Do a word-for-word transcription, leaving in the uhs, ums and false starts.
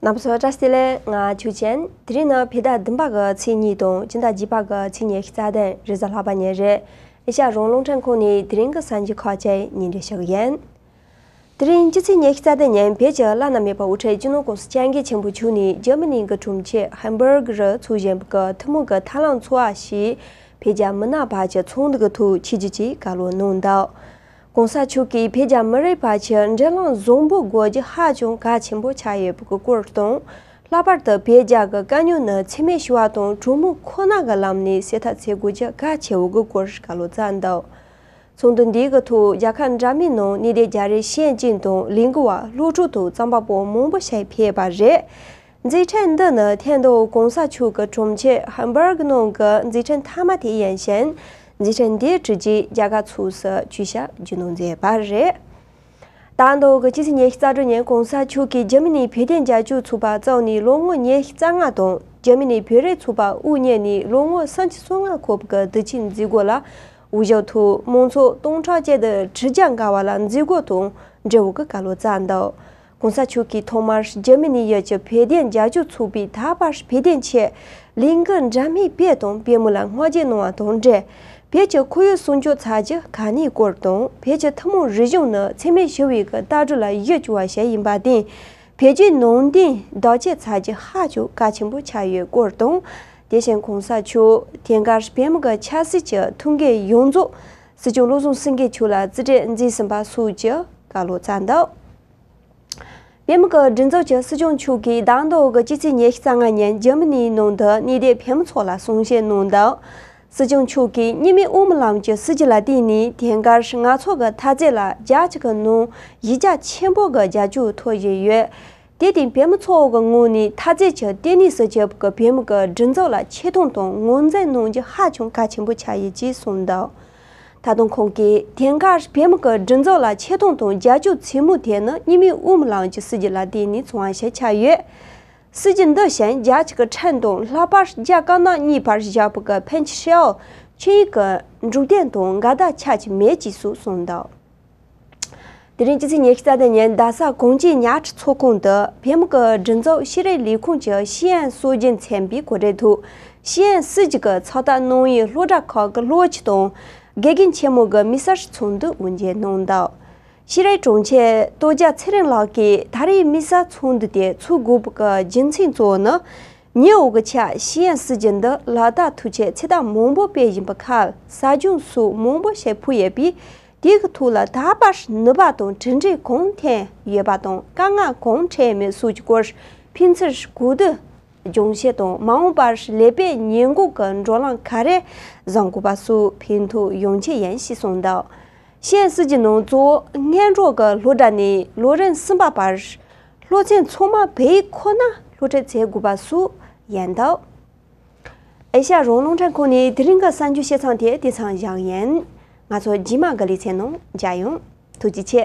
ང་ཚོ་བཀྲ་ཤིས་བདེ་ལེགས། ང་ཆོས་ཅན། དེ་རིང་ནི་བོད་ཟླ་བདུན་པ་གི་ཚེས་གཉིས་དང་སྤྱི་ཟླ་བརྒྱད་པ་གི་ཚེས་ཉི་ཤུ་རྩ་བདུན་རེས་གཟའ་ལྷག་པ་ཉིན་རེད། ཨེ་ཤ་ཡ་རང་དབང་རླུང་འཕྲིན་ཁང་ནས་དེ་རིང་གི་གསར་འགྱུར་ཁག་ཅིག་སྙན་སྒྲོན་ཞུ་གི་ཡིན། དེ་རིང་སྤྱི་ཚེས་ཉི་ཤུ་རྩ་བདུན་ཉིན་བོད་ཀྱི་བླ་ན་མེད་པ་དབུ་ཁྲིད་སྤྱི་ནོར་༸གོང་ས་༸སྐྱབས་མགོན་ཆེན་པོ་མཆོག་ནས་འཇར་མ་ནི་གི་གྲོང་ཁྱེར་ཧམ་སྦུར་གི་རུ་འཚོགས་བཞིན་པའི་ཐུན་མོང་གི་ཐབས་ལམ་འཚོ་བ་ཞེས་བོད་རྒྱ་མི་ནག་བར་གྱི་ཚོགས་འདུ་གི་ཐོག་ཆིབས་བསྒྱུར་གྱིས་བཀའ་སློབ་གནང་འདུག ༸གོང་ས་མཆོག་གིས་བོད་རྒྱ་མི་རིགས་བར་གྱི་འབྲེལ་ལམ་བཟང་པོ་དགོས་རྒྱུ་ཧ་ཅང་གལ་ཆེན་པོ་ཆགས་ཡོད་པའི་སྐོར་དང་། ལྷག་པར་དུ་བོད་རྒྱ་གི་དཀའ་རྙོག་ནི་འཚེ་མེད་ཞི་བ་དང་གྲོས་མོལ་ཁོ་ན་གི་ལམ་ནས་སེལ་ཐབས་བྱེད་དགོས་རྒྱུ་གལ་ཆེ་བའི་སྐོར་བཀའ་སློབ་སྩལ་འདུག་ཚོགས་འདུ་འདིའི་གི་ཐོག་རྒྱལ་ཁབ་འདྲ་མིན་ནང་གནས་སྡོད་རྒྱ་རིགས་ཤེས་ཡོན་ཅན་དང་ལས་འགུལ་བ་སློབ་ཕྲུག་དང་རྩོམ་པ་པོ་མང་པོ་ཞིག་ཕེབས་པ་རེད། མཛད་འཕྲིན་འདི་ནི་ཐེངས་འདིའི་༸གོང་ས་མཆོག་གི་གྲོང་ཁྱེར་ཧམ་སྦུར་གི་ནང་གི་མཛད་འཕྲིན་མཐའ་མ་དེ་ཡིན་ཞིང་། མཛད་འཕྲིན་འདིའི་གྲས་ཀྱིས་རྒྱལ་ཁབ་ཚོགས་སུ་ཆོས་ཞབས་རྒྱུན་གནང་མཛད་པ་རེད། ད་ལྟ་གི་སྤྱི་ཚེས་ཉི་ཤུ་རྩ་དྲུག་ཉིན་༸གོང་ས་མཆོག་གིས་འཇར་མ་ནིའི་བོད་དོན་རྒྱབ་སྐྱོར་ཚོགས་པ་བཙུགས་ནས་ལོ་ངོ་ཉི་ཤུ་རྩ་ལྔ་དང་། འཇར་མ་ནིའི་བོད་རིགས་ཚོགས་པ་དབུ་བརྙེས་ནས་ལོ་ངོ་སུམ་ཅུ་སོ་ལྔ་འཁོར་བའི་དུས་ཆེན་མཛད་སྒོ་ལ་དབུ་བཞུགས་ཐོག་མང་ཚོགས་སྟོང་ཕྲག་གཅིག་དང་ཁྲི་བརྒྱ་འགའ་བ་ལ་མཛད་སྒོ་དང་འབྲེལ་བའི་བཀའ་སློབ་སྩལ་འདུག ༸གོང་ས་མཆོག་གིས་ཐོག་མར་འཇར་མ་ནི་ཡུལ་གྱི་བོད་དོན་རྒྱབ་སྐྱོར་ཚོགས་པས་ད་བར་བོད་དོན་ཆེད་ལས་འགུལ་འདྲ་མིན་སྤེལ་དང་སྤེལ་མུས་ལ་བསྔགས་བརྗོད་གནང་བ་དང་འབྲེལ། བོད་ཀྱི་ཁོར་ཡུག་སྲུང་སྐྱོབ་ཚོགས་ཆུང་ག་ནས་སྐོར་དང་བོད་ཀྱི་ཐུན་མོང་རིག་གཞུང་ནི་འཚེ་མེད་ཞི་བའི་གི་ལྟ་གྲུབ་ལ་གཞི་བཅོལ་བ་ཞིག་ཡིན་པར་བརྟེན། བོད་བརྒྱུད་ནང་བསྟན་བདག་གཅེས་ཚོགས་ཆུང་ཧ་ཅང་གལ་ཆེན་པོ་ཆགས་ཡོད་སྐོར་དང་། དེ་བཞིན་༸གོང་ས་མཆོག་དེང་སྐབས་བོད་མི་གི་ཆབ་སྲིད་ཀྱི་ཐུགས་འགན་ཡོངས་རྫོགས་སྲིད་སྐྱོང་བློ་བཟང་སེང་གེ་མཆོག་ལ་རྩིས་སྤྲོད་མཛད་ཟིན་པ་སོགས་ཀྱི་བཀའ་སློབ་སྩལ་འདུག་བོད་མི་གི་སྒྲིག་འཛུགས་ཀྱི་སྲིད་སྐྱོང་མཆོག་གིས་ཟླ་འདིའི་གི་སྤྱི་ཚེས་ཉི་ཤུ་རྩ་ལྔ་ཉིན་འཇར་མ་ནིའི་ནང་དུ་གནས་སྡོད་བོད་མི་ཚོ་ལ་གསུང་བཤད་གནང་འདུག་སྲིད་སྐྱོང་མཆོག་གིས་གཉིས་སྨན་དབུ་མའི་ལམ་གྱི་སྲིད་བྱུས་ལ་བརྟེན་ནས་དེང་སྐབས་ང་ཚོ་གི་འཐབ་རྩོད་ལ་རྒྱ་ཆེ་གི་ནང་གཞི་རྒྱ་ཆེན་པོ་གི་རྒྱབ་སྐྱོར་ཐོབ་བཞིན་ཡོད། དེ་དང་བོད་མི་ཚོ་གི་ངོས་ནས་འཐབ་རྩོད་ཀྱི་ལྟེ་གནས་སུ་གྱུར་པའི་བོད་མི་གི་སྒྲིག་འཛུགས་ལ་ཆེ་མཐོང་དང་ངོས་འཛིན་གནང་རྒྱུ་ཧ་ཅང་གལ་ཆེན་པོ་ཆགས་ཡོད་ཅེས་གསུངས་འདུག་ད་དུང་ཁོང་གིས་དེང་སྐབས་བོད་མི་གི་སྒྲིག་འཛུགས་ལ་ཆེ་མཐོང་དང་རྒྱབ་སྐྱོར་ཆེན་མོ་དེ་ནི་གཉིས་སྨན་དབུ་མའི་ལམ་གྱི་སྲིད་བྱུས་ལ་བརྟེན་ནས་བྱུང་བ་ཞིག་ཆགས་ཡོད། སྲིད་བྱུས་འདི་བཞིན་རྒྱ་ཆེ་གི་ཁྲིམས་དང་ལྷག་པར་རྒྱ་དཀར་ནག་གཉིས་བར་བཞག་པའི་གི་ཕན་ཆད་ཧྲེའོ་ཆིངས་ཡིག་གི་འབྲུག་སྡེ་དང་འགལ་ཟླ་ཆགས་ཀྱི་མེད་ཅེས་སུ་གསུངས་འདུག་དེ་རིང་སྤྱི་ཚེས་ཉི་ཤུ་རྩ་བདུན་ཉིན་རྡ་ས་གངས་སྐྱིད་ཉལ་ཁྲི་ཚོགས་ཁང་དུ་བོད་མི་གི་སྒྲིག་འཛུགས་ཤེས་རིག་ལས་ཁུངས་ཀྱི་ཤེས་ཡོན་སྲོལ་རྒྱུན་ཚན་པའི་གོ་སྒྲིག་ཐོག་ཤེས་ཡོན་སྲིད་བྱུས་ཀྱི་ཚོད་ལྟ་གནང་ཡུལ་སློབ་གྲྭ་ཁག་གི་སློབ་སྤྱི་དང་། དགེ་རྒན་ཆེན་མོ་གི་དམིགས་བསལ་ཚོགས་འདུ་དབུ་འབྱེད་གནང་འདུག་ཤེས་རིག་དྲུང་ཆེ་སྟོབས་རྒྱལ་ཚེ་རིང་ལགས་ཀྱིས་ད་རེས་དམིགས་བསལ་ཚོགས་འདུ་དེ་ཚོགས་དགོས་པའི་གི་རྒྱུ་མཚན་གཙོ་བོ་ནི། ཉེ་བའི་གི་ཆར་ཤེས་ཡོན་སྲིད་བྱུས་འདི་ལག་བསྟར་ཐུབ་ཆེད་ཚོད་ལྟ་མང་པོ་སྤེལ་བཞིན་པའི་ཁར་ཟབ་སྦྱོང་སོགས་མང་པོ་ཞིག་ཕུལ་ཡོད་པས། དེའི་གི་ཐོག་ལ་ད་བར་ནུས་པ་དང་གྲུབ་འབྲས་གང་ཐོན་ཡོད་པ་དང་དཀའ་ངལ་གང་འཕྲད་མེད་སོགས་ཀྱི་སྐོར་ཕན་ཚུན་གོ་བསྡུར་སྦྱོང་བཤད་དང་མ་འོངས་པར་ལས་པའི་ཉེས་འགོག་གི་འགྲོ་ལམ་ག་རེ་བཟང་དགོས་པ་སོགས་ཕན་ཐོགས་ཡོང་ཆེད་ཡིན་ཞེས་གསུངས་འདུག་ཤེས་ཡོན་སྲིད་བྱུས་ནང་གཙོ་བོ་སྔོན་འགྲོ་གི་སློབ་གྲྭ་ནས་ལོ་རིམ་གསུམ་པ་བར་སློབ་ཚན་ཚང་མ་བོད་ཡིག་ཁོ་ན་སློབ་ཁྲིད་བྱེད་དགོས་པ་སོགས་ཡིན་འདུག་ཨེ་ཤ་ཡ་རང་དབང་རླུང་འཕྲིན་ཁང་ནས་དེ་རིང་གི་གསར་འགྱུར་བཤད་མཚམས་དེ་དེ་ཙམ་བཞག་ཡིན། ང་ཚོ་རྗེས་མ་གི་ལེ་ཚན་ནང་མཇལ་ཡོང་། ཐུགས་རྗེ་ཆེ།